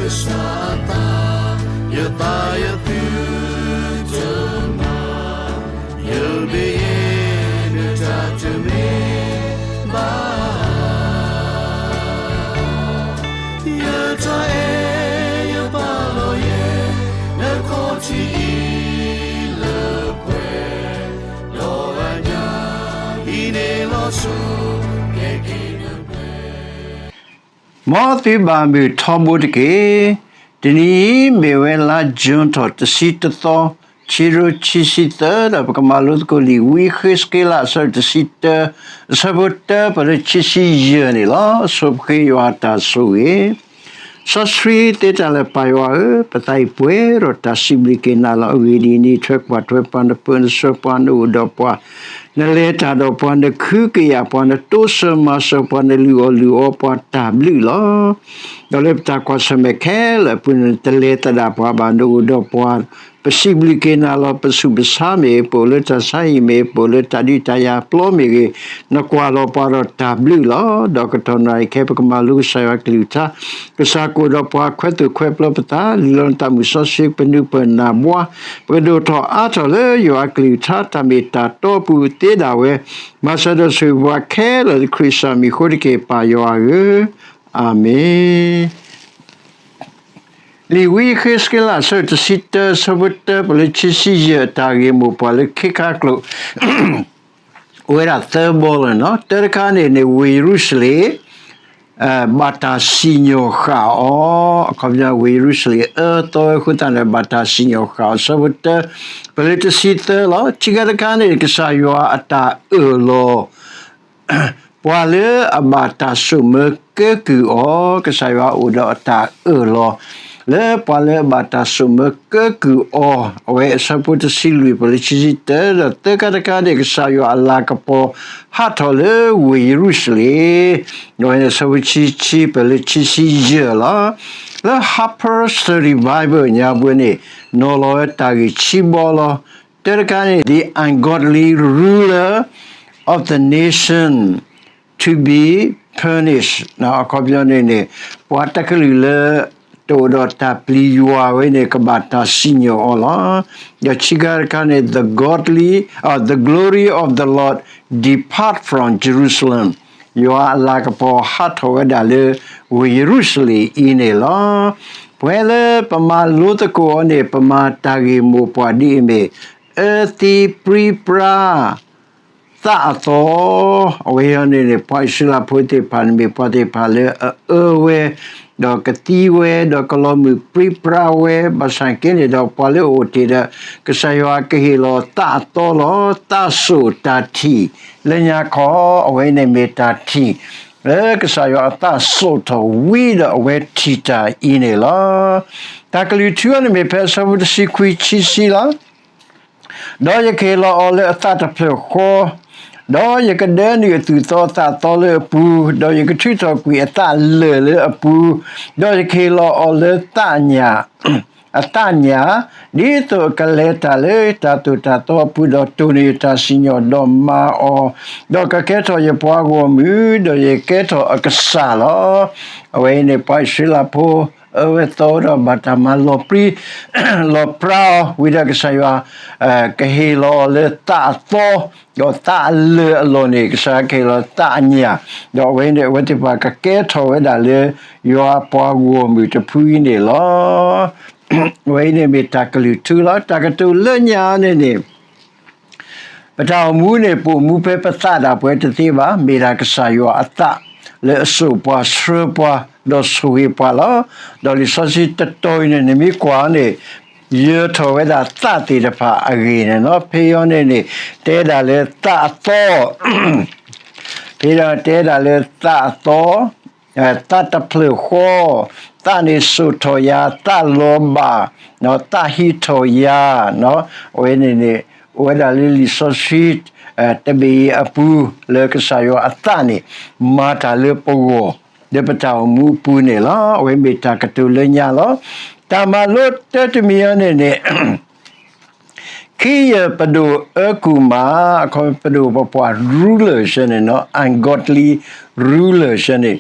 ကစၢ်အသး, ယသးယသုတမၤ, ယမ့ၢ်ယဲနတၢ်တမ့ၢ် ဘၣ်, ယတၢ်အဲၣ်ယပာ်လီၤယဲ နခီၣ်ထံးအံၤလၢပှဲၤ, ဒီးအညၣ်အံၤန့ၣ်လီၤဆီ ကဲက့ၤနပှဲၤ. မ်သုဘၣ်မုာ်ထီဘိတက့ၢ်. တနံၤအံၤမ့ၢ်ဝဲလါ June ထီၣ်တဆံတသီ, ခံကထိခံဆံသၢ ဒီးပကမၤလိသကိးလံာ်ဝံယဃ့းစက့လး အဆၢဒိၣ်တဆံတၢ, အဆၢဖိတၢ ပှဲၤလၢခံဆံယဲၢ်န့ၣ်လီၤ. ဆိပဃ့ယွၤအတၢ်ဆိၣ်ဂ့ၤ. စီဆှံသ့တၢ်လၢပၢ်ယွၤဧၢ, ပသးအံၤပှဲၤဒီးတၢ်စံးဘျုးက့ၤနၤလီၤ. အဂ့ၢ်ဒ်အံၤ, နအံးထွဲကွၢ်ထွဲပှၤ, နပၢနဆှၢပှၤ, နအိၣ်ဒီးပှၤ, နလဲၤတၢ်ဒီးပှၤ, နခုကယာ်ပှၤ, နတိစၢၤမၤစၢၤပှၤ, နလုၢ်အီၣ်လုၢ်အီပှၤ, တၢ်ဘျုးလီၤ. ဒီးလၢပတၢ်ကွၢ်ဆၢၣ်မဲာ်ခဲလၢာ်အပူၤန့ၣ် နတလဲၤသဒၣ်ပှၤဘၣ်, နအိၣ်ဒီးပှၤ, ပစံးဘျုးက့ၤနၤလီၤ. ပဆူးပဆါမ့ၢ်ဂ့ၤ, ပအိၣ်လၢတၢ်ဆါဟံၣ်မ့ၢ်ဂ့ၤ, ပအိၣ်လၢတၢ်ဒုးတၢ်ယၤပျီမ့ၢ်ဂ့ၤ, နကွၢ်လီၤပှၤဒီးတၢ်ဘျုးလီၤ. ဒီးကတီၢ်နၣ်ရံၣ်ခဲ ပကမၤလိကစၢ်ယွၤကလုၢ်ကထါ, ကစၢ်ကအိၣ်ဒီးပှၤ, ခွဲးသိၣ်ခွဲးပျီပသး, လံၣ်လီၤနသးမုၢ်စီဆှံ, ပနုာ်ပၢၢ်နၢ်ဘှါ, ပကဒိၣ်ထီၣ်အါထီၣ်လၢယွၤအကလုၢ်ကထါ တၢ်မ့ၢ်တၢ်တီအပူၤသ့ဒၣ်ဝဲ, မၤစၢၤဒီးဆိၣ်ဂ့ၤပှၤခဲလၢာ်လၢခရံာ်ကစၢ်မံၤအဃိတက့ၢ်, ပၢ်ယွၤဧၢ, အၤမ့ၣ်. လံာ်ဝံယဃ့းစက့လး အဆၢဒိၣ်တဆံတၢ, အဆၢဖိတၢ ပှဲၤလၢခံဆံယဲၢ်, တၢ်ဂ့ၢ်မိၢ်ပှၢ်လၢခံခါကျိာ် အိၣ်ဝဲဒၣ်သၢဘီလီၤန့ၣ်လီၤ. တၢတခါန့ၣ်န့ၣ် ဝ့ၢ်ယရူၤၡလ့ၣ် ဘၣ်တၢ်စံၣ်ညီၣ်ဃာ်အီၤ, အခီပညီ ဝ့ၢ်ယရူၤၡလ့ၣ်အၢသီဝဲအဃိသတးန့ၣ် ဘၣ်တၢ်စံၣ်ညီၣ်ဃာ်အီၤ. အဆၢဖိတၢ ပှဲၤလၢတဆံသၢလီၤ. ခံခါတခါန့ၣ် ကစၢ်ယွၤအတၢ်အၢၣ်လီၤ ပှၤလၢအဘၣ်တၢ်ဆိၣ်မၢကဲကုၢ်အီၤ, ကစၢ်ယွၤအိၣ်ဒီးအတၢ်အၢၣ်လီၤ လၢပှၤလၢအဘၣ်တၢ်ဆိၣ်မၢကဲကုၢ်အီၤ, အဝဲအဆၢဖိတဆံလွံၢ် ပှဲၤလၢခံဆံတၢ, ဒီးသၢခါတခါန့ၣ် ကစၢ်ယွၤအလၤကပီၤဟးထီၣ်လၢဝ့ၢ်ယရူၤၡလ့ၣ်, ဒီးအဝဲန့ၣ်အဆၢဖိခံဆံ ပှဲၤလၢခံဆံယဲၢ်လီၤ. လၢ Harper's Study Bible ညါပူၤန့ၣ် နီၤလီၤဝဲတၢ်ဂ့ၢ်ခံဘီလီၤ. တၢတခါန့ၣ် the ungodly ruler of the nation to be punished အခီပညီန့ၣ်န့ၣ် ပှၤတကလုာ်လၢ တအိၣ်ဒီးတၢ်ပျံၤယွၤဝဲန့ၣ် ကဘၣ်တၢ်စံၣ်ညီၣ်အီၤလီၤ. ဒီးခံခါတခါန့ၣ် the godly, uh, the glory of the Lord depart from Jerusalem, ယွၤအလၤကပီၤဟးထီၣ်ဝဲဒၣ်လၢဝ့ၢ်ယရူၤၡလ့ၣ်အံၤန့ၣ်လီၤ. ပှဲၤလၢပမၤလိသကိးအီၤန့ၣ် ပမၤတၢ်ဂ့ၢ်မိၢ်ပှၢ်ဒ်အမ့ၢ် အၢသံပြံပြါ သးအသီ, အဝဲအံၤန့ၣ်န့ၣ် ပှၤအံၣ်စရ့လးဖိသ့ၣ်တဖၣ်န့ၣ်မ့ၢ်ပှၤသ့ၣ်တဖၣ်လၢအအၢဝဲ, ဒီးကသံဝဲ, ဒီးကလီၤမုၢ်ပြံပြါဝဲ, ဘၣ်ဆၣ်က့န့ၣ်ဒီး ပှၤလၢအအိၣ်တ့ၢ်ဒီး ကစၢ်ယွၤကဟ့ၣ်လီၤသးအသီလီၤ. သးစိၣ်တၢ်ထံၣ်လၢညါခီ, အဝဲအံၤန့ၣ်မ့ၢ်တၢ်ထံၣ် လၢကစၢ်ယွၤအသးစိာ်ထီၣ်ဝံၤဒီးအဝဲထံၣ်တၢ်အံၤန့ၣ်လီၤ. တၢ်ကလုၢ်ထူအံၤန့ၣ်မ့ၢ်ဖဲအဆၢဖိတဆံခွံ ခံဆံလီၤ. ဒီးယကဟ့ၣ်လီၤအီၤလၢအသးတဖျၢၣ်ဃီ, ဒီးယကဒၢနုာ်အသူၣ်သီအသးသီလၢအပူၤ, ဒီးယကထုးထီၣ်ကွံာ်အသးလၢာ်လၢအပူၤ, ဒီးယကဟ့ၣ်လီၤအီၤလၢသးညၣ် အသးညၣ်, ဒ်သိးအကလဲၤတၢ်လၢတၢ်သိၣ်တၢ်သီအပူၤ, ဒီးတိၢ်န့ၢ်ယတၢ်စံၣ်ညီၣ်ဒီးမၤအီၤ, ဒီးကကဲထီၣ်ယပှၤဂီၢ်မုၢ်, ဒီးယကကဲထီၣ်အကစၢ်လီၤ. အဝဲအံၤန့ၣ် ပှၤအံၣ်စရ့လးဖိ အၢဝဲသီဝဲဒီးဘၣ်တၢ်မၤလီၤပြံ လီၤပြါအီၤ ဝံၤဒီးကစၢ်ယွၤ ကဟ့ၣ်လီၤအီၤလၢသးအသီ, ဒီးသးအလၢာ်အလီၢ်န့ၣ် ကစၢ်ယွၤကဟ့ၣ်လီၤသးအညၣ်, ဒီးအဝဲန့ၣ် အဝဲသ့ၣ်တဖၣ်ကကဲထီၣ်ဝဲဒၣ်လၢ ယွၤအပှၤဂီၢ်မုၢ်တဖုအံၤန့ၣ်လီၤ. အဝဲအံၤန့ၣ်မ့ၢ်တၢ်ကလုၢ်ထူလီၤ. တၢ်ကတိၤလၢညါန့ၣ်န့ၣ် ပတၢ်အိၣ်မူန့ၣ် ပအိၣ်မူဖဲပသးဒၣ်ပှဲၤတသ့ဘၣ်. မ့ၢ်ဒၣ်ကစၢ်ယွၤအသး လၢအစိာ်ပှၤဆှၢပှၤ ဒီးဆိၣ်ဂ့ၤပှၤလီၤ. ဒီးလံာ်စီဆှံတတီၤအံၤန့ၣ် နမ့ၢ်ကွၢ်န့ၣ် ယၢၤထီၣ်ဝဲဒၣ်သးသ့ၣ်တဖၣ်အဂ့ၢ်န့ၣ်လီၤ. ဖဲအံၤန့ၣ်န့ၣ် တဲဒၣ်လၢသးအသီ ဖဲဒီးတဲဒၣ်လၢသးအသီ, သးတဖျၢၣ်ဃီ, သးန့ၣ်စိာ်ထီၣ်ယၤ, သးလီၤဘၣ်, သးဟံးထီၣ်ယၤ, အဝဲန့ၣ်န့ၣ် အိၣ်ဝဲဒၣ်လၢလံာ်စီဆှံ တဘ့ၣ်အံၤအပူၤ လၢကစၢ်ယွၤအသးန့ၣ် မၤတၢ်လၢပဂီၢ် လၢပတၢ်အိၣ်မူအပူၤန့ၣ်လီၤ. အဝဲမ့ၢ်တၢ်ကတိၤလၢညါလီၤ. တၢ်မၤလိတၢတမံၤအံၤန့ၣ်န့ၣ် ခံယၢၢ်ပဒိၣ်အၢကူၣ်မး, အခီပဒိၣ်ပပှၢ် ruler ဆၢန့ၣ်နီၤ, ungodly ruler ဆၢန့ၣ်,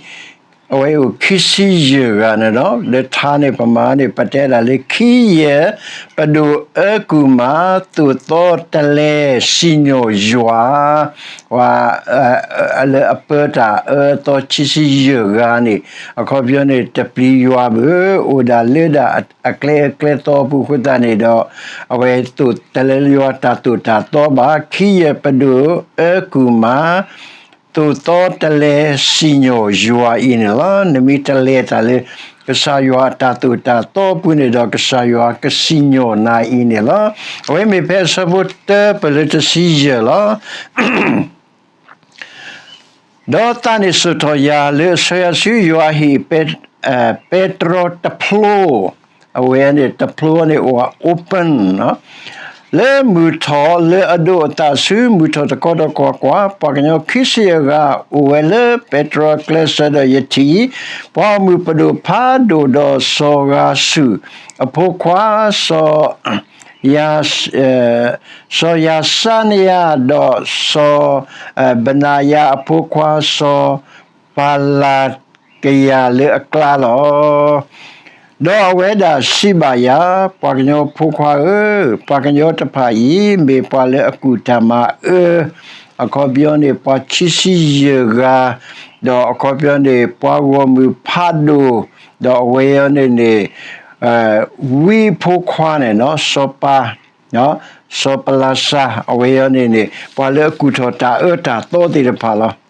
အဝဲအိၣ်ခံဆံယဲၢ်ဂၤန့ၣ်လီၤ. လၢထါန့ၣ် ပမၤန့ၣ် ပတဲဒၣ်လၢခံယဲၢ် ပဒိၣ်အၢကူၣ်မး သိၣ်သီတလဲ စံၣ်ညီၣ်ယွၤ လၢအပၢတၢ်အၢသီခံဆံယဲၢ်ဂၤန့ၣ် အခီပညီန့ၣ် တပျံၤယွၤဘၣ်, အိၣ်ဒၣ်လၢဒၣ်အကျဲအကျဲသီပူၤအဃိသတးန့ၣ်ဒီး အဝဲသိၣ်တလဲယွၤတၢ်သိၣ်တၢ်သီဘၣ်. ခံယဲၢ်ပဒိၣ်အၢကူၣ်မး သိၣ်သီတလဲ စံၣ်ညီၣ်ယွၤအံၤန့ၣ်လီၤ. နမ့ၢ်တလဲၤတၢ်လၢ ကစၢ်ယွၤအတၢ်သိၣ်တၢ်သီပူၤန့ၣ်ဒီး ကစၢ်ယွၤကစံၣ်ညီၣ်နၤအံၤန့ၣ်လီၤ. အဝဲမ့ၢ်ဖဲအဆၢဖိတၢပၢၢ်လၢတဆံယဲၢ်လီၤ. ဒီးသးန့ၣ်စိာ်ထီၣ်ယၤလၢအဆှၢယၤဆူယွၤဟံၣ် ပဲတြီတဖျိ, အဝဲန့ၣ် တဖျိန့ၣ်အိၣ် open လၢမုၢ်ထီၣ်လၢအဒိးအသးဆူမုၢ်ထီၣ်တကီဒီးကွၢ်ကွၢ်, ပှၤကညီခံဆံယဲၢ်ဂၤ အိၣ်ဝဲလၢပဲတြီကျဲစၢၤဒီးယထံၣ်, ပှၤအိၣ်မုာ်ပဒိၣ်ဖးဒိၣ်ဒီးစီၤဂၤဆူၣ်အဖိခွါ စီၤ စီၤယၤစါနယၤ ဒီးစီၤ ဘနၤယၤအဖိခွါ စီၤပၤလၤကယၤလၢအကျါလီၤ. ဒီးအဝဲဒၣ်စံးဘၣ်ယၤ, ပှၤကညီဖိခွါဧၢ, ပှၤကညီတဖၣ်အံၤ မ့ၢ်ပှၤလၢအကူၣ်တၢ်မၤအၢ, အခီပညီန့ၣ် ပှၤခံဆံယဲၢ်ဂၤ, ဒီးအခီပညီန့ၣ် ပှၤဂီၢ်မုၢ်ဖးဒိၣ်, ဒီးအဝဲအံၤန့ၣ်န့ၣ် ဝံဖိခွါန့ၣ် စီၤပၤ စီၤပလၤစၤ အဝဲအံၤန့ၣ်န့ၣ် ပှၤလၢအကူၣ်ထီၣ်တၢ်အၢတၢ်သီသ့ၣ်တဖၣ်လီၤ.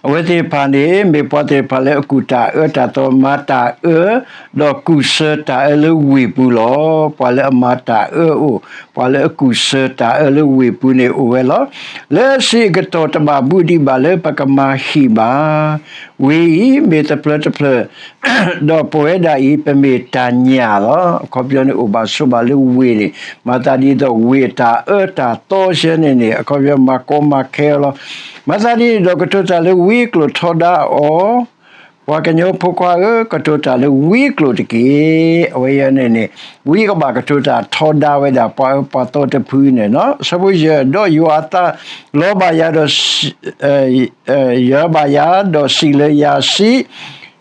အဝဲသ့ၣ်တဖၣ်န့ၣ် မ့ၢ်ပှၤသ့ၣ်တဖၣ်လၢအကူၣ်တၢ်အၢတၢ်သီ မၤတၢ်အၢ, ဒီးကူၣ်ဆၢတၢ်အၢလၢဝ့ၢ်ပူၤလီၤ. ပှၤလၢအမၤတၢ်အၢအိၣ်, ပှၤလၢအကူၣ်ဆၢတၢ်အၢလၢဝ့ၢ်ပူၤန့ၣ်အိၣ်ဝဲလီၤ. လၢစံးအကတီၢ်တဘၣ်ဘူးဒံးဘၣ်လၢပကမၤဟံၣ်ဘၣ် ဝ့ၢ်အံၤမ့ၢ်သဖျၢၣ်တဖျၢၣ်, ဒီးပဝဲဒၣ်အံၤ ပမ့ၢ်တၢ်ညၣ်လီၤ. အခီပညီန့ၣ် အိၣ်ဘၣ်ဆိးဘၣ်လၢဝ့ၢ်န့ၣ် မၤသးဒ်သိးဝ့ၢ်အတၢ်အၢတၢ်သီဆၢန့ၣ်န့ၣ် အခီပညီမၤကီမၤခဲအီၤလီၤ. မၤသးဒ်န့ၣ်ဒီး ကတိၤတၢ်လၢဝံကျိာ်ထီဒါအီၤ, ပှၤကညီဖိခွါဧၢ, ကတိၤတၢ်လၢဝံကျိာ်တက့ၢ်. အဝဲအံၤန့ၣ်န့ၣ် ဝံကဘၣ်ကတိၤတၢ်ထီဒါဝဲဒၣ်ပှၤအၢပှၤသီတဖုန့ၣ်လီၤ. အဆၢဖိယဲၢ်, ဒီးယွၤအသးလီၤဘၣ်ယၤဒီး ယၤဘၣ်ယၤ, ဒီးစံးလၢယၤစံး,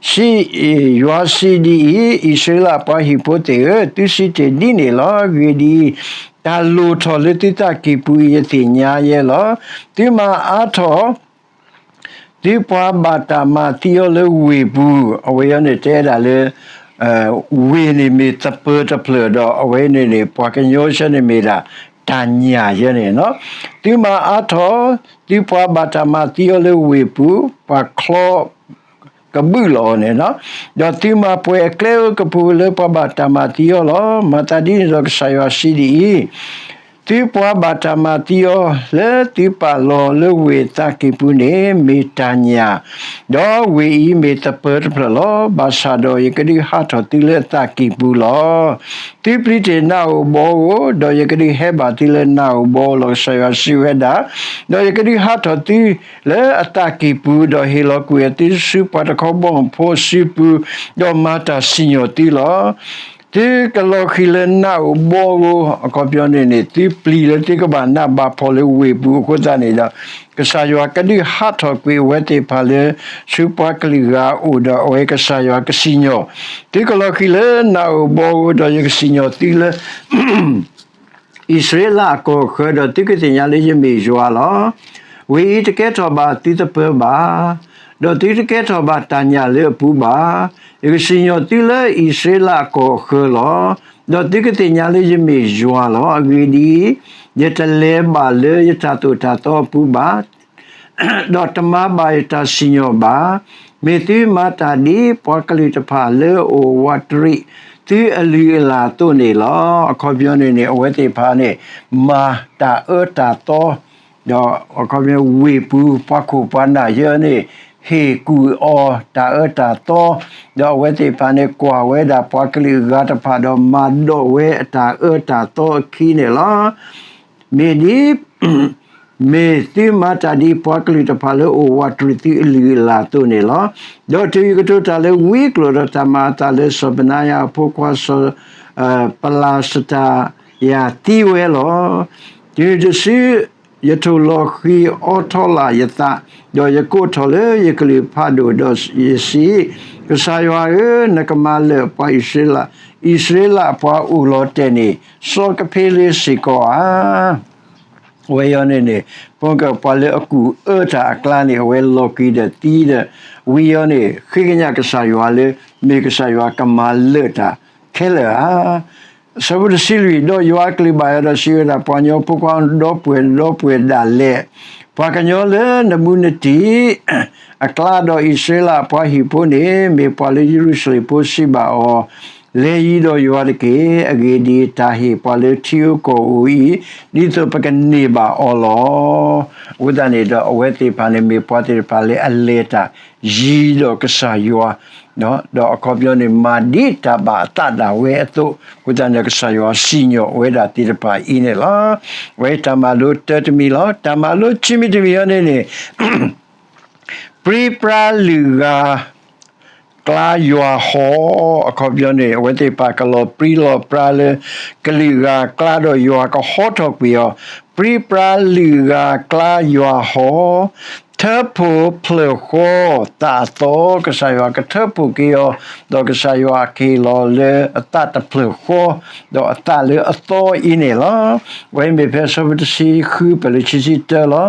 စံး, ယွၤစံးဒ်အံၤ, အံၣ်စရ့လးအပှၤဟံၣ်ဖိသ့ၣ်ဧၢ, သုစံးတ့ၢ်ဒ်န့ၣ်လီၤ. အဂ့ၢ်ဒ်အံၤ, တၢ်လိၣ်ထီၣ်လၢသုသးကံၢ်ပူၤအံၤ ယသ့ၣ်ညါယဲလီၤ. သုမၤအါထီၣ် သုပှၤဘၣ်တၢ်မၤသံအီၤလၢဝ့ၢ်ပူၤ, အဝဲအံၤန့ၣ်တဲဒၣ်လၢ ဝ့ၢ်န့ၣ်မ့ၢ်သပၢၤတဖျၢၣ်ဒီး အဝဲန့ၣ်န့ၣ် ပှၤကညီဆၢန့ၣ်မ့ၢ်ဒၣ် တၢ်ညၣ်ယဲန့ၣ်လီၤ. သုမၤအါထီၣ် သုပှၤဘၣ်တၢ်မၤသံအီၤလၢဝ့ၢ်ပူၤ, ပှၤချီကဘုးလီၤအီၤန့ၣ်လီၤ. ဒီးသုမၤပှဲၤအကျဲဧိၤကပူၤလၢပှၤဘၣ်တၢ်မၤသံအီၤလီၤ. မၤသးဒ်န့ၣ်ဒီး ကစၢ်ယွၤစံးဒ်အံၤ, သုပှၤဘၣ်တၢ်မၤသံအီၤလၢသုပာ်လီၤလၢဝ့ၢ်အသးကံၢ်ပူၤန့ၣ် မ့ၢ်တၢ်ညၣ်, ဒီးဝ့ၢ်အံၤမ့ၢ်သပၢၤတဖျၢၣ်လီၤ. ဘၣ်ဆၣ်ဒီးယကဒုးဟးထီၣ်သုလၢအသးကံၢ်ပူၤလီၤ. သုပျံၤတ့ၢ်နးဧိၤဘီဧိၤ, ဒီးယကဒုးဟဲဘၣ်သုလၢနးဧိၤဘီဧိၤလီၤ, ကစၢ်ယွၤစံးဝဲဒၣ်. ဒီးယကဒုးဟးထီၣ်သုလၢအသးကံၢ်ပူၤ, ဒီးဟ့ၣ်လီၤကွံာ်အသုဆူပှၤတခီဘီမုၢ်ဖိအစုပူၤ, ဒီးမၤတၢ်စံၣ်ညီၣ်သုလီၤ. သုကလီၤဃံၤလၢနးဧိၤဘီဧိၤ, အခီပညီန့ၣ်န့ၣ် သုပျံၤလၢသုကဘၣ်နးဘၣ်ဖှီၣ်လၢဝ့ၢ်ပူၤအဃိသတးန့ၣ်ဒီး ကစၢ်ယွၤကဒုးဟးထီၣ်ကွံာ်အဝဲသ့ၣ်တဖၣ်လၢ ဆူပှၤကလုာ်ဂၤအအိၣ်ဒီး အဝဲကစၢ်ယွၤကစံၣ်ညီၣ်, သုကလီၤဃံၤလၢနးဧိၤဘီဧိၤ, ဒီးယကစံၣ်ညီၣ်သုလၢ အံၣ်စရ့လးအကီၢ်အဃၢၤ, ဒီးသုကသ့ၣ်ညါလၢယမ့ၢ်ယွၤလီၤ. ဝ့ၢ်အံၤတကဲထီၣ်ဘၣ်သုသပၢၤဘၣ်, ဒီးသုတကဲထီၣ်ဘၣ်တၢ်ညၣ်လၢအပူၤဘၣ်. ယကစံၣ်ညီၣ်သုလၢအံၣ်စရ့လးအကီၢ်အဃၢၤလီၤ. ဒီးသုကသ့ၣ်ညါလၢယမ့ၢ်ယွၤလီၤ. အဂ့ၢ်ဒ်အံၤ, ယတလဲၤဘၣ်လၢယတၢ်သိၣ်တၢ်သီအပူၤဘၣ် ဒီးတမၤဘၣ်ယတၢ်စံၣ်ညီၣ်ဘၣ်. မ့ၢ်သုမၤတၢ်ဒ်ပှၤကလုာ်တဖၣ်လၢအအိၣ်ဝးတရံးသုအလုၢ်အလၢ်အသိးန့ၣ်လီၤ. အခီပညီန့ၣ်န့ၣ် အဝဲသ့ၣ်တဖၣ်န့ၣ် မၤတၢ်အၢတၢ်သီ, ဒီးအခီပညီဝ့ၢ်ပူၤ ပှၤခိၣ်ပှၤနၢ်ယဲန့ၣ် ဟ့ၣ်ကူၣ်အီၤတၢ်အၢတၢ်သီ, ဒီးအဝဲသ့ၣ်တဖၣ်န့ၣ် ကွၢ်ဝဲဒၣ်ပှၤကလုာ်အဂၤတဖၣ်ဒီး မၤဒိးဝဲအတၢ်အၢတၢ်သီအခံန့ၣ်လီၤ. မ့ၢ်ဒ် မ့ၢ်သုမၤတၢ်ဒ်ပှၤကလုာ်တဖၣ်လၢအအိၣ်ဝးတရံးသုအလုၢ်အလၢ်အသိးန့ၣ်လီၤ. ဒီးတုၤယကတိၤတၢ်လၢဝံကျိာ် ဒီးတၢ်မၤအသးလၢစီၤဘနါယၤအဖိခွါစီၤ ပလၤၡတၤယၤသံဝဲလီၤ. တုၤတစု ယထိၣ်လီၤဃံၤအိးထီၣ်လၢ်ယသး, ဒီးယကိးထီၣ်လၢယကလုၢ်ဖးဒိၣ်, ဒီးယစံး, ကစၢ်ယွၤဧၢ, နကမၤလၢာ်ပှၤအံၣ်စရ့လး, အံၣ်စရ့လးအပှၤအိၣ်လီၤတဲာ်န့ၣ် စီၤကဖ့လ့းစ့ၢ်ကီးဧါ. အဝဲအံၤန့ၣ်န့ၣ် ပှၤလၢအကူၣ်အၢတၢ်အကျါန့ၣ် အဝဲလီၤကံၤဒီးသံဒီး ဝံၤအံၤန့ၣ် ဃ့ကညးကစၢ်ယွၤလၢ မ့ၢ်ကစၢ်ယွၤကမၤလၢာ်တၢ်ခဲလၢာ်ဧါ. ဆၢဖိတဆံလွံၢ်, ဒီးယွၤအကလုၢ်ဘၣ်ယၤဒီးစံးဝဲဒၣ်, ပှၤကညီဖိခွါဒီပုၢ်ဝဲၢ်ဒီပုၢ်ဝဲၢ်ဒၣ်လဲာ်, ပှၤကညီလၢနဘူးနတံၢ်အကျါဒီးအံၣ်စရ့လးအပှၤဟံၣ်ဖိန့ၣ် မ့ၢ်ပှၤလၢယရူၤၡလ့ၣ်ဖိစံးဘၣ်အီၤ, လဲၤယံၤဒီးယွၤတက့ၢ်. အဂ့ၢ်ဒ်အံၤ, တၢ်ဟ့ၣ်ပှၤလၢထံဧိၤကီၢ်ဧိၤအံၤ, ဒ်သိးပကန့ၢ်ဘၣ်အီၤလီၤ. အဃိသတးန့ၣ်ဒီး အဝဲသ့ၣ်တဖၣ်န့ၣ် မ့ၢ်ပှၤသ့ၣ်တဖၣ်လၢအလဲၤတၢ်ယံၤဒီးကစၢ်ယွၤ ဒီးအခီပညီန့ၣ် မၤဒ်တၢ်ဘၣ်အသးဒၣ်ဝဲအသိး, အဃိသတးန့ၣ် ကစၢ်ယွၤစံၣ်ညီၣ်ဝဲဒၣ်သ့ၣ်တဖၣ်အံၤန့ၣ်လီၤ. အဝဲတၢ်မၤလိတၢတမံၤလီၤ. တၢ်မၤလိခံမံၤတမံၤအံၤန့ၣ်န့ၣ် ပြံပြါလုၢ်ဂၤ ကျါယွၤဟီ, အခီပညီန့ၣ် အဝဲသ့ၣ်တဖၣ်ကလီၤပြံလီၤပြါလၢ ကလုာ်ဂၤအကျါဒီးယွၤကဟီထီၣ်ကွံာ်အီၤ, ပြံပြါလုၢ်ဂၤကျါယွၤဟီ, ထၢဖှိၣ်ဖျၢၣ်ဃီသးအသီ, ကစၢ်ယွၤကထၢဖှိၣ်က့ၤအီၤ, ဒီးကစၢ်ယွၤကဟ့ၣ်လီၤလၢအသးတဖျၢၣ်ဃီ, ဒီးအသးလၢအသီအံၤန့ၣ်လီၤ. အဝဲမ့ၢ်ဖဲဆၢဖိတဆံဃုပၢၢ်လၢခံဆံတၢလီၤ.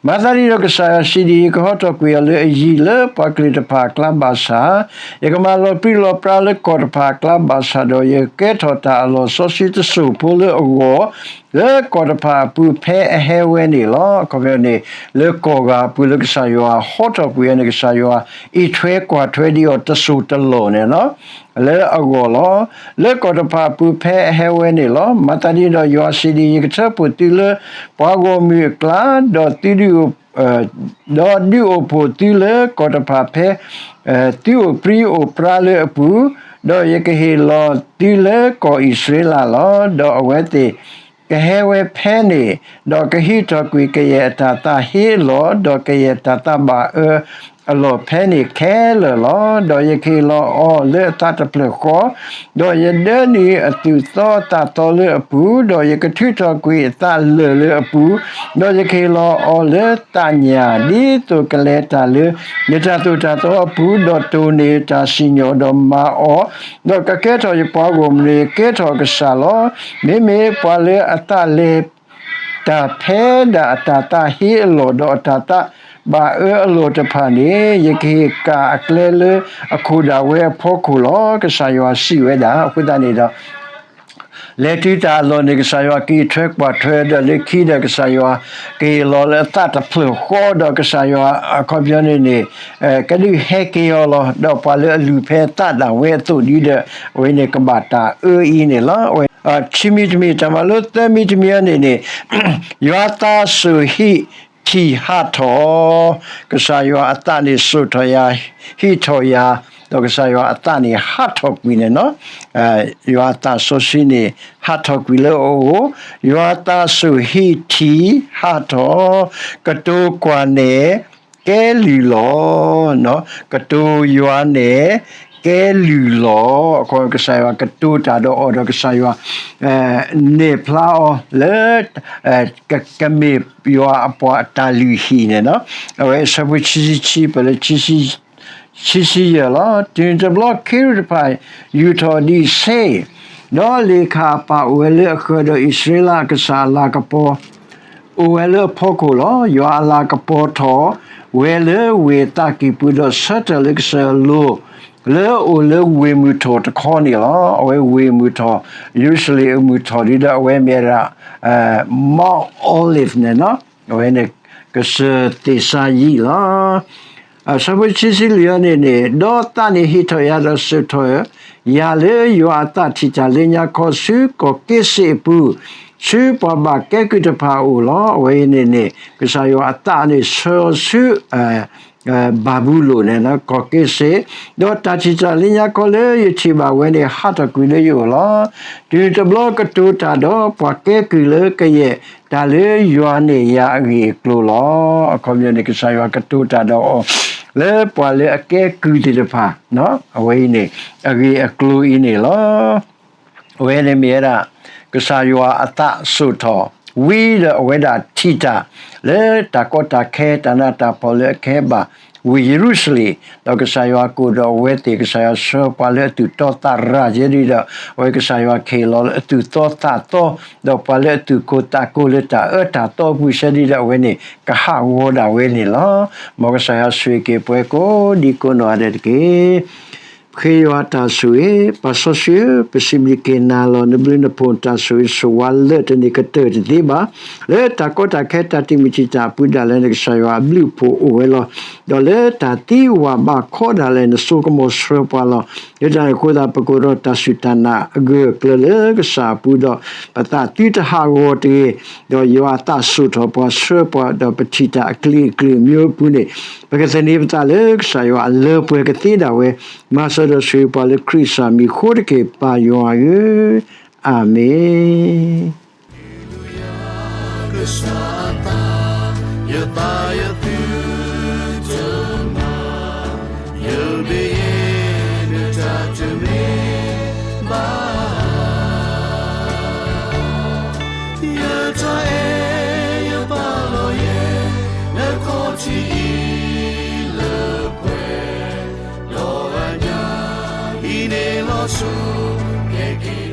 မၤသးဒ်န့ၣ်ဒီး ကစၢ်ယွၤစံးဒ်အံၤ, ယကဟီထီၣ်ကွံာ်အီၤလၢအယံၤလၢပှၤကလုာ်တဖၣ်အကျါဘၣ်ဆၣ်, ယကမၤလီၤပြံလီၤပြါလၢကီၢ်တဖၣ်အကျါဘၣ်ဆၣ်ဒီး ယကကဲထီၣ်တၢ်အလီၢ်စီဆှံတစိၢ်ဖိလၢအဂီၢ်, လၢကီၢ်တဖၣ်အပူၤဖဲအဟဲဝဲန့ၣ်လီၤ. အခီပညီန့ၣ် လၢကီၢ်ဂၤအပူၤလၢကစၢ်ယွၤဟီထီၣ်ကွံာ်အီၤန့ၣ် ကစၢ်ယွၤအံးထွဲကွၢ်ထွဲဒံးအီၤတစိၢ်တလီၢ်န့ၣ်လီၤ. လၢအဂီၢ်လီၤ. လၢကီၢ်တဖၣ်အပူၤဖဲအဟဲဝဲန့ၣ်လီၤ. မၤသးဒ်န့ၣ်ဒီး ယွၤစံးဒ်အံၤ, ယကထၢဖှိၣ်သုလၢပှၤဂီၢ်မုၢ်အကျါ, ဒီးသုဒုး ဒီးဒုးအိၣ်ဖှိၣ်သုလၢကီၢ်တဖၣ်ဖဲ သုအိၣ်ပြံအိၣ်ပြါလၢအပူၤ, ဒီးယကဟ့ၣ်လီၤသုလၢကီၢ်အံၣ်စရ့လးလီၤ. ဒီးအဝဲသ့ၣ်ကဟဲဝဲဖဲန့ၣ်, ဒီးကဟံးထီၣ်ကွံာ်ကယဲၢ်အတၢ်သးဟ့အလီၢ်, ဒီးကယဲၢ်တၢ်သးဘၣ်အၢအလီၢ်ဖဲန့ၣ်ခဲလၢာ်လီၤ. ဒီးယကဟ့ၣ်လီၤအီၤလၢအသးတဖျၢၣ်ဃီ, ဒီးယဒၢနုာ်အသူၣ်သီသးသီလၢအပူၤ, ဒီးယကထုးထီၣ်ကွံာ်အသးလၢာ်လၢအပူၤ, ဒီးယကဟ့ၣ်လီၤအီၤလၢသးညၣ်, ဒ်သိးကလဲၤတၢ်လၢယတၢ်သိၣ်တၢ်သီအပူၤ, ဒီးတိၢ်န့ၢ်တၢ်စံၣ်ညီၣ်ဒီးမၤအီၤ, ဒီးကကဲထီၣ်ယပှၤဂီၢ်မုၢ်, ကဲထီၣ်ကစၢ်လီၤ. မ့မ့ၢ်ပှၤလၢအသးလဲၤ တၢ်ဖဲဒၣ်အတၢ်သးဟ့အလီၢ်, ဒီးအတၢ်သးဘၣ်အၢအလီၢ်တဖၣ်န့ၣ်, ယကဟ့ၣ်ကၣ်အကျဲလၢအခိၣ်ဒၣ်ဝဲအဖီခိၣ်လီၤ, ကစၢ်ယွၤစံးဝဲဒၣ်. အဃိသတးန့ၣ်ဒီး လဲၤတုၤတၢ်အလီၢ်န့ၣ် ကစၢ်ယွၤကံးထွဲကွၢ်ထွဲ, ဒီးလၢခံဒီးကစၢ်ယွၤကဟ့ၣ်လီၤလၢအသးတဖျၢၣ်ဃီ, ဒီးကစၢ်ယွၤအခီပညီန့ၣ်န့ၣ် ကဒုးဟဲက့ၤအီၤလီၤ. ဒီးပှၤလၢအလုၢ်ဖဲအသးဒၣ်ဝဲအသိးဒ်ဒီး အဝဲန့ၣ်ကဘၣ်တၢ်အၢအံၤန့ၣ်လီၤ. အဝဲ ခံမံၤတမံၤ, တၢ်မၤလိသၢမံၤတမံၤအံၤန့ၣ်န့ၣ်, ယွၤသးစိာ်ဟံးထံၣ်ဟးထီၣ်, ကစၢ်ယွၤအသးန့ၣ်စိာ်ထီၣ်ယၤ, ဟံးထီၣ်ယၤ, ဒီးကစၢ်ယွၤအသးန့ၣ်ဟးထီၣ်ကွံာ်န့ၣ်လီၤ. ယွၤအသးစီဆှံန့ၣ် ဟးထီၣ်ကွံာ်လၢအအိၣ်, ယွၤသးစိာ်ဟံးထံၣ်ဟးထီၣ်, ကတိၤကွၢ်န့ၣ် ကဲလုၢ်လီၤ. ကတိၤယွၤန့ၣ် ကဲလုၢ်လီၤ. အခီကစၢ်ယွၤကတိၤတၢ်ဒီးအီၤဒီးကစၢ်ယွၤ နဲၣ်ဖျါအီၤလၢ ကမ့ၢ်ယွၤအပှၤအတၢ်လုၢ်ဟံၣ်န့ၣ်လီၤ. အဝဲဆၢဖိခံဆံခံပၢၢ်လၢ ခံဆံယဲၢ်လီၤ. တုၤတဘျီခ့ရူၢ်တဖၣ်ယူာ်ထီၣ်ဒံးဆ့, ဒီးလ့ၣ်ခၣ်အပၢ်အိၣ်ဝဲလၢအဃၢၤ, ဒီးအံၣ်စရ့လးအကစၢ်အလၤကပီၤ အိၣ်ဝဲလၢအဖီခိၣ်လီၤ. ယွၤအလၤကပီၤထီၣ်ဝဲလၢဝ့ၢ်အသးကံၢ်ပူၤ, ဒီးဆၢထၢၣ်လၢကစၢၢ်အလိၤ လၢအအိၣ်လၢဝ့ၢ်မုၢ်ထီၣ်တခီန့ၣ်လီၤ. အဝဲဝ့ၢ်မုၢ်ထီၣ်, ယရူၤၡလ့ၣ်အမုၢ်ထီၣ်ဒ်ဒီး အဝဲမ့ၢ်ဝဲဒၣ် Mount Olive န့ၣ်လီၤ. အဝဲန့ၣ် ကစၢၢ်သ့ၣ်စါယံာ်လီၤ. ဆၢဖိခံဆံလွံၢ်အံၤန့ၣ်န့ၣ်, ဒီးသးန့ၣ်ဟ့ၣ်ထီၣ်ယၤဒီးစိာ်ထီၣ်ယၤလၢယွၤအသးထံၣ်တၢ်လၢညါခီဆူကီၢ်က့စ့အပူၤ, ဆူပှၤဘၣ်ကဲကုၢ်တဖၣ်အအိၣ်လီၤ. အဝဲအံၤန့ၣ်န့ၣ် ကစၢ်ယွၤအသးန့ၣ်ဆှၢဆူ ဘၤဘူလိၣ်န့ၣ်လီၤ, ကီၢ်က့စ့, ဒီးတၢ်ထံၣ်တၢ်လၢညါခီလၢယထံၣ်ဘၣ်ဝဲန့ၣ် ဟးထီၣ်ကွံာ်လၢယအိၣ်လီၤ. တုၤတဘျီကတိၤတၢ်ဒီးပှၤကဲကုၢ်လၢကယဲၢ်တၢ်လၢယွၤန့ၢ်ယၤအဂ့ၢ်အကျိၤလီၤ. အခီပညီန့ၣ် ကစၢ်ယွၤကတိၤတၢ်ဒီးအီၤ လၢပှၤလၢအကဲကုၢ်သ့ၣ်တဖၣ် အဝဲအံၤန့ၣ် အဂ့ၢ်အကျိၤအံၤန့ၣ်လီၤ. အဝဲန့ၣ်မ့ၢ်ဝဲဒၣ် ကစၢ်ယွၤအသးစိာ်ထီၣ် ဝံၤဒီးအဝဲဒၣ်ထံၣ်တၢ် လၢတၢ်ကီတၢ်ခဲတၢ်နးတၢ်ဖှီၣ်လၢအကဟဲဘၣ်ဝ့ၢ်ယရူၤၡလ့ၣ်, ဒီးကစၢ်ယွၤကိးဒီးအဝဲသ့ၣ်, ကစၢ်ယွၤဆှၢပှၤလၢအသူၣ်တီသးရၤကဲဒ်ဒီး အဝဲကစၢ်ယွၤကဟ့ၣ်လီၤလၢအသူၣ်တီသးတီ, ဒီးပှၤလၢအသူၣ်ကိၢ်သးကိၢ်လၢတၢ်အၢတၢ်သီအပူၤကဲဒ်ဒီး အဝဲန့ၣ်ကဟးဂီၤဒၣ်ဝဲန့ၣ်လီၤ. မ်ကစၢ်ယွၤဆိၣ်ဂ့ၤက့ၤပှၤကိးဒံကိးနီၢ်ဂၤဒဲးတက့ၢ်. ပဃ့ယွၤတၢ်ဆိၣ်ဂ့ၤ, ပၢ်စီဆှံဧၢ, ပစံးဘျုးက့ၤနၤလီၤ. နဘျုးနဖှိၣ်နတၢ်ဆိၣ်ဂ့ၤဆိၣ်ဝါလၢတန့ၢ်ကတၢၢ်တသ့ဘၣ်. လၢတၢ်ကီတၢ်ခဲတၢ်တံာ်မုၢ်တံာ်တာ်အပူၤဒၣ်လဲာ် နကစၢ်ယွၤအဘျုးအဖှိၣ်အိၣ်ဝဲလီၤ. ဒီးလၢတၢ်သံဝၢ်ဘးခီဒၣ်လဲာ် နစိကမီၤဆှၢပှၤလီၤ. လၢတၢ်န့ၣ်အဃိသတး ပကအိၣ်ဒီးတၢ်စူၢ်တၢ်နာ်အဂၢၢ်အကျၢၤလၢကစၢ်အပူၤဒီး ပသးသုတဟးဂီၤတဂ့ၤ, ဒီးယွၤအသးစိာ်ထီၣ်ပှၤဆှၢပှၤဒီးပထံၣ်တၢ်အကလုာ်ကလုာ်အမျိုးအပူၤန့ၣ် ပကသန့ၤပသးလၢကစၢ်ယွၤအလၢပှဲၤကသ့ဒၣ်ဝဲ, မၤစၢၤဒီးဆိၣ်ဂ့ၤပှၤလၢခရံာ်ကစၢ်မံၤအဃိတက့ၢ် ပၢ်ယွၤဧၢ, အၤမ့ၣ်. ကစၢ်အသး, ယသးယသုတမၤ, ယဘၣ်ယဲန့ၣ်တၢ်တမ့ၢ်ဘၣ်. ယတၢ်အဲၣ်ယပာ်လီၤယဲ, နခီၣ်ထံးအံၤလၢပှဲၤ, ဒီးအညၣ်အံၤန့ၣ်လီၤဆီ, ကဲက့ၤ